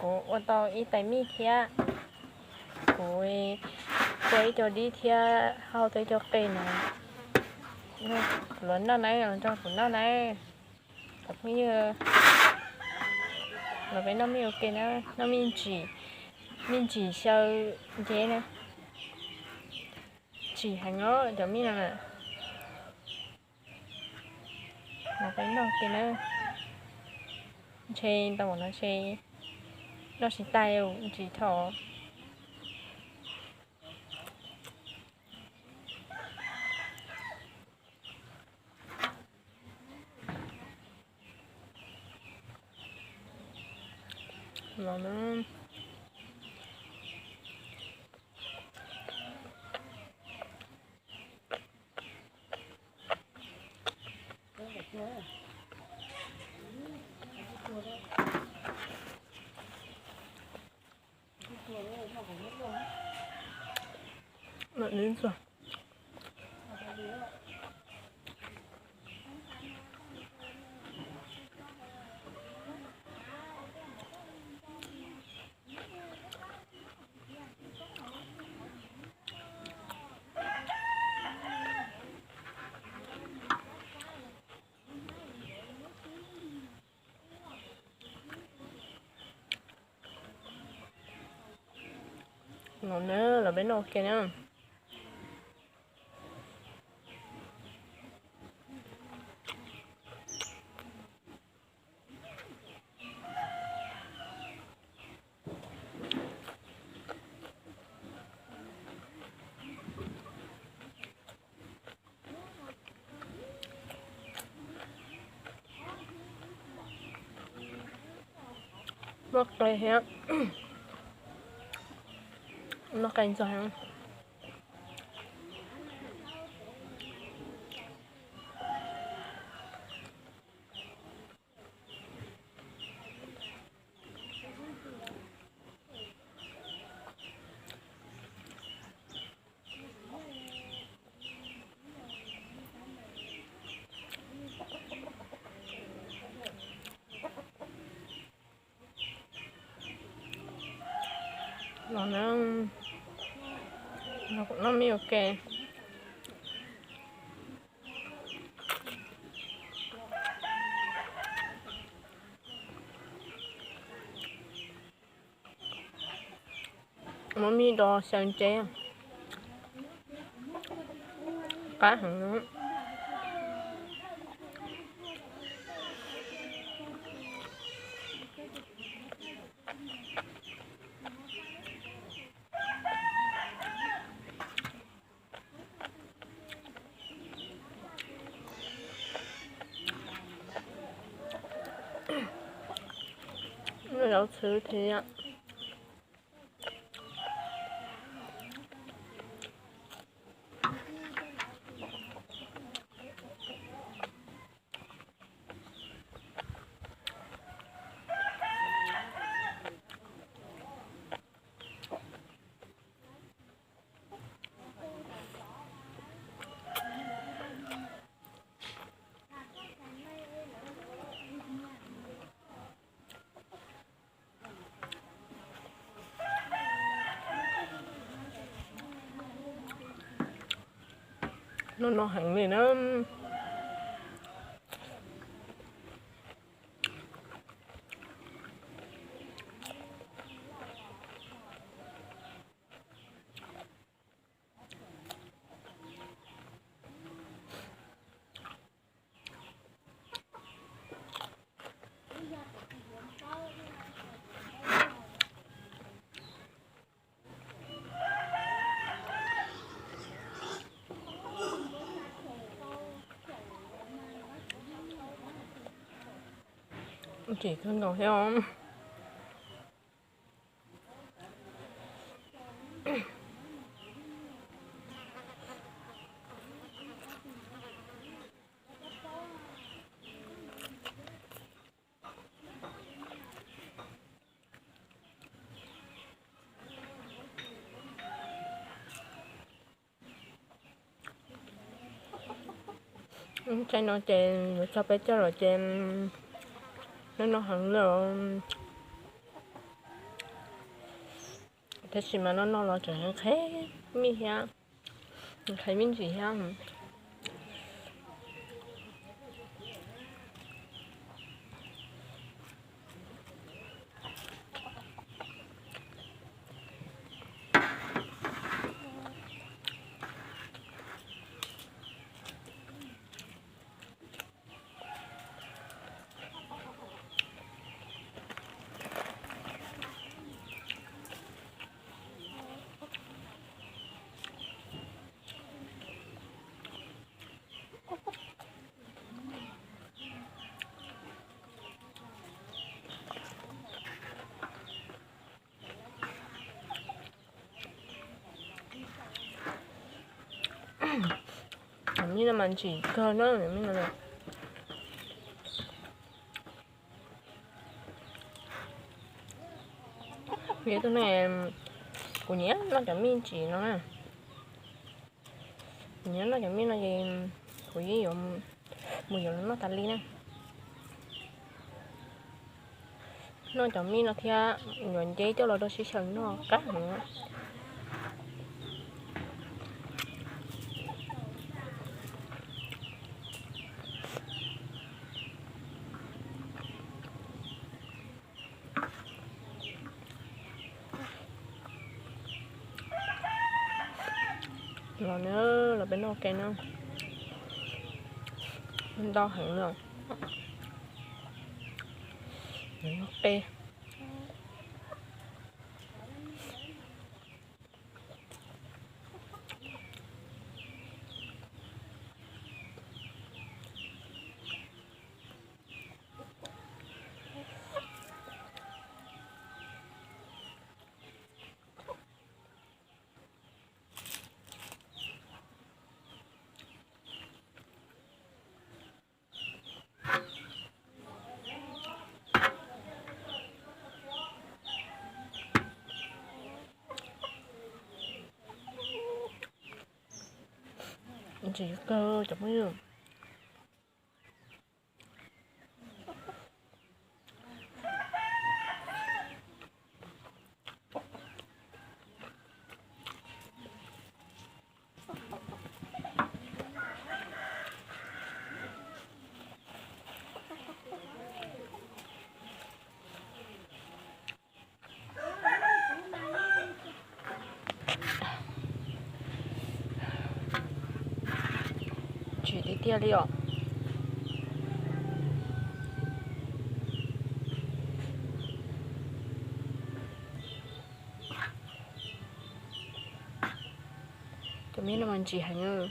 Kuv ua tau ib tais mij thiab, kuv tua ib co dib thiab hau tau ib co qe no. Kuv los noj nawb, los nrog kuv noj nawb. Cov phooj ywg, los peb noj mij ua ke na, noj mij ntsim, mij ntsim xyaw nceb na. Ntsim heev os cov mij no na. Los peb noj ua ke na. Ntshe tau no ntshe noj tsis tag, ntsim dhau. Los na. Los na, los peb noj ua ke na. Muaj qe thiab, muaj qe ntxaws heev. Los na, los kuv noj mij ua ke. Muab mij do xyaw nceb, qab heev. Zaub txhwb thiab. Noj no heev li na. Tseem kawg nkaus thiab. Tsaib no ces yuav tso peb coj los ces noj no heev li. Tab sis mas noj noj los tseem nqhis mij thiab, nqhis me ntsis thiab. Cov mij no mas ntsim kawg na, cov mij no. Kuv yog ib tug neeg, kuv nyiam noj cov mij ntsim no na. Kuv nyiam noj cov mij no ces kuv yeej yuav mus yuav los noj tas li na. Noj cov mij no thiab yuav nceb coj los rau sib xyaw noj qab heev. Los na, los peb noj ke na. Ntau heev na. Noj qe. Ntsim kawg cov phooj ywg. Ntsim tiag tiag li os. Cov mij no mas ntsim heev.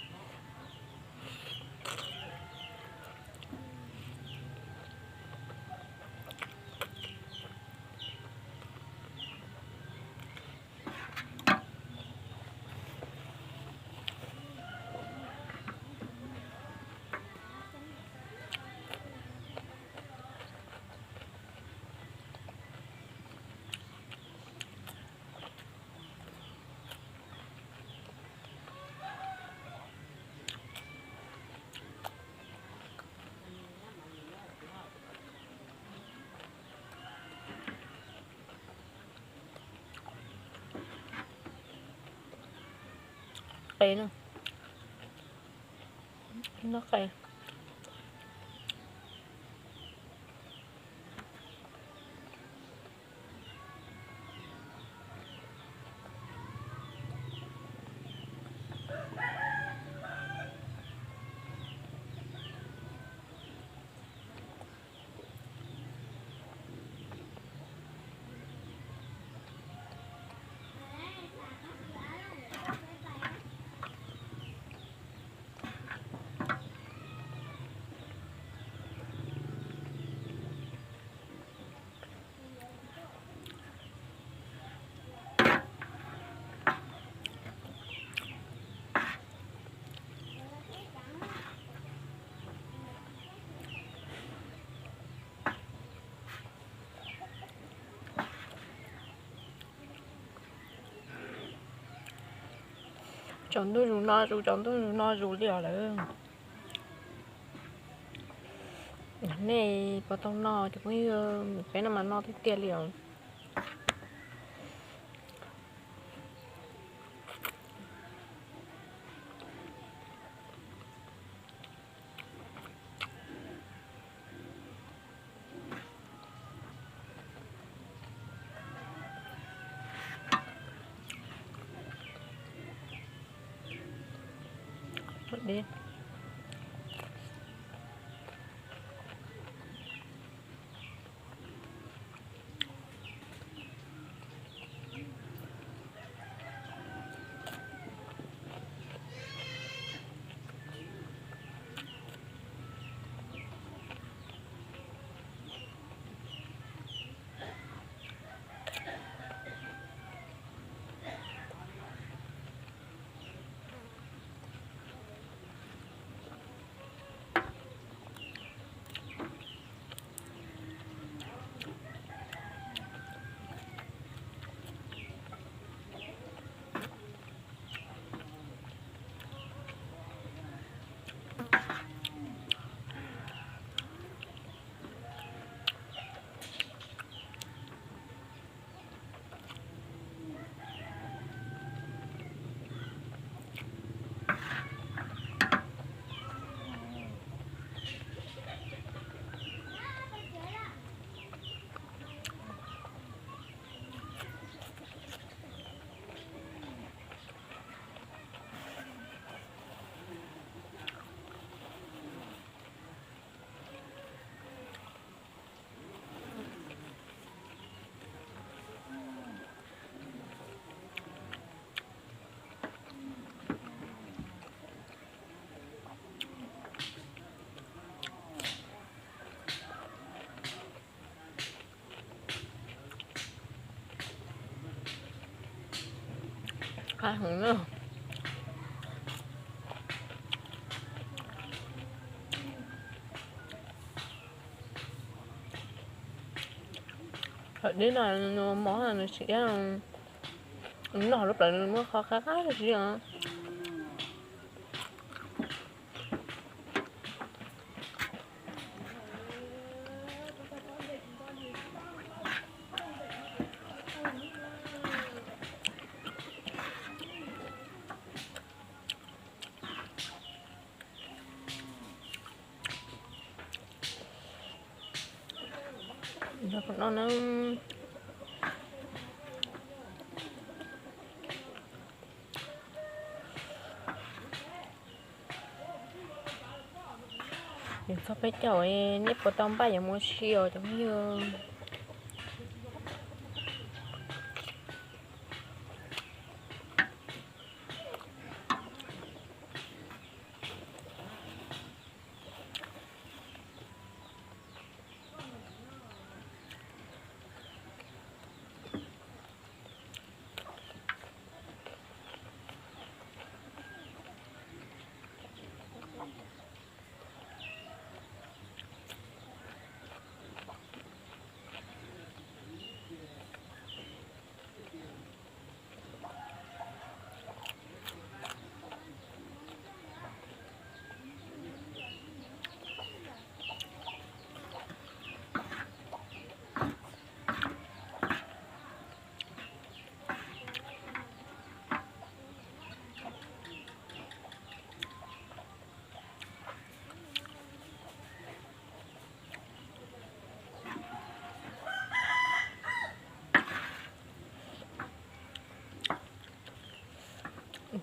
Qe na. Noj qe. Tsaus ntuj zus no zus, tsaus ntuj zus no zus li os lawm. Nej puas tau noj cov phooj ywg? Peb no mas noj tiag tiag li os. li. Qab heev na. Hom dib no nws mos nws tsis iab, nws noj lub plawv nws muab qhov qab qab si os. Noj no na. Yus txog peb caug, nej puas tau npaj yuav mus ua si os cov phooj ywg?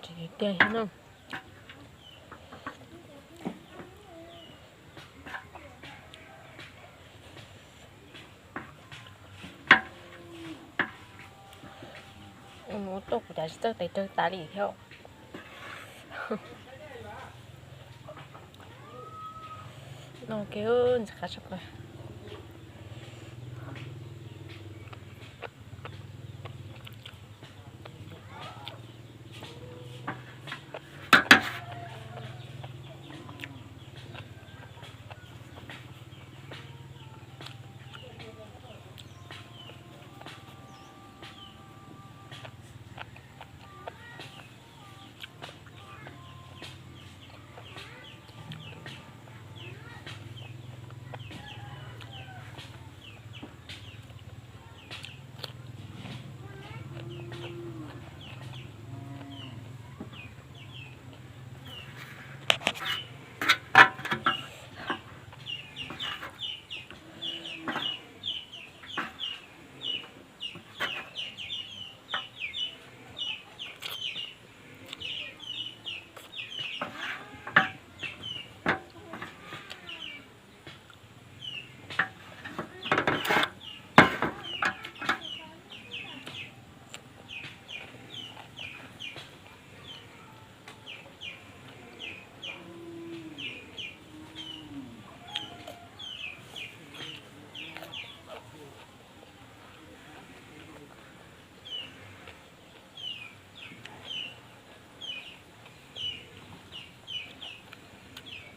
Tiag thiab na. Ua tuaj kuv cas tsis txawj tes tsawg tas li thiab. No kev ntxim qab tshaj plaws.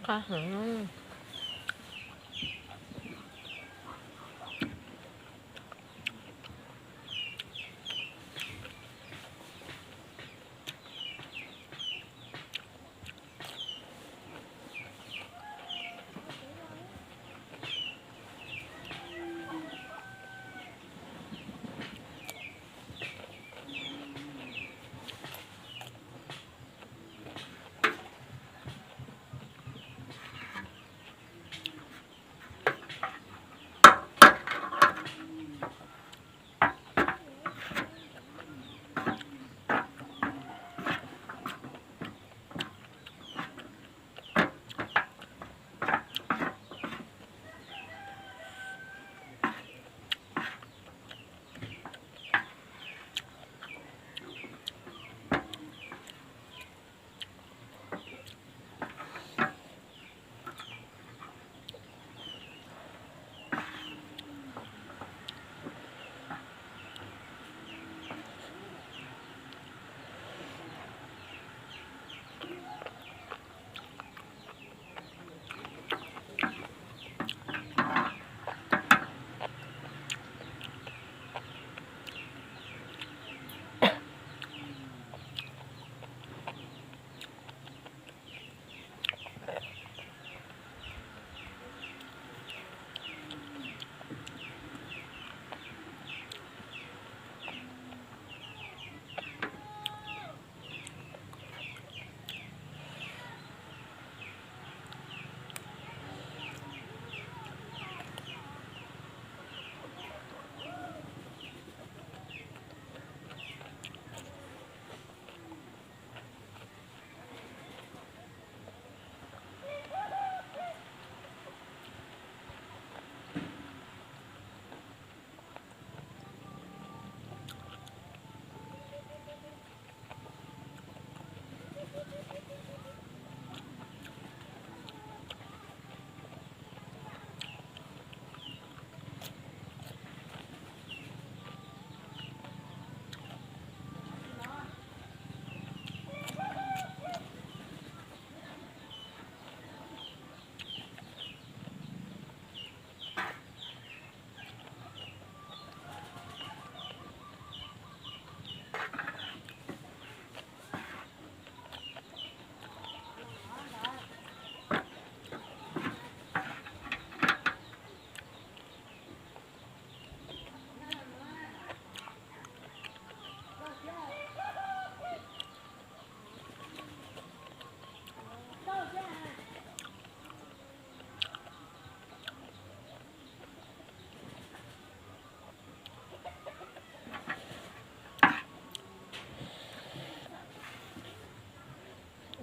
Qab heev.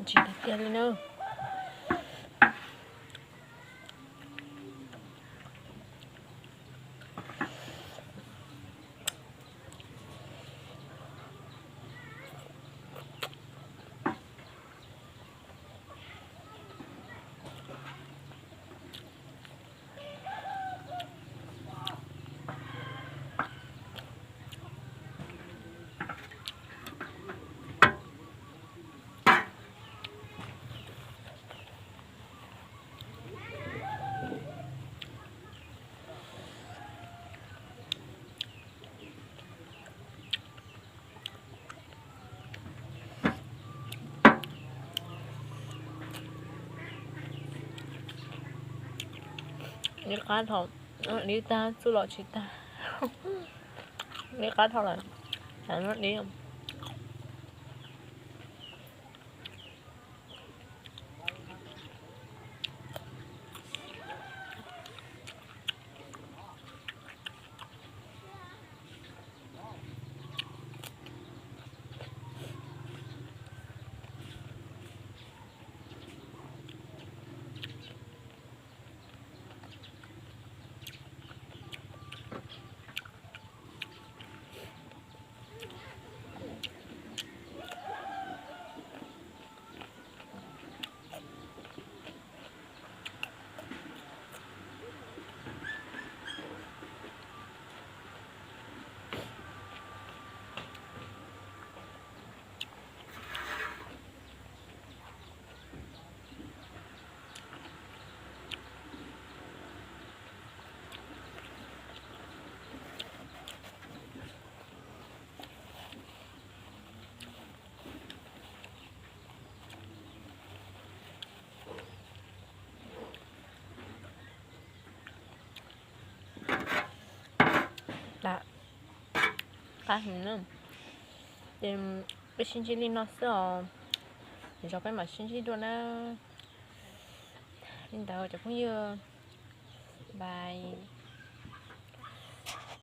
Tsis tiag tiag li na. Li qab thaum, li tag txuj lom tsis tag. Li qab thaum lawm, li. Qab heev na. Ces peb sib ntsib li no xwb os, lwm zaus peb mam sib ntsib dua na. Li ntawd cov phooj ywg, bye.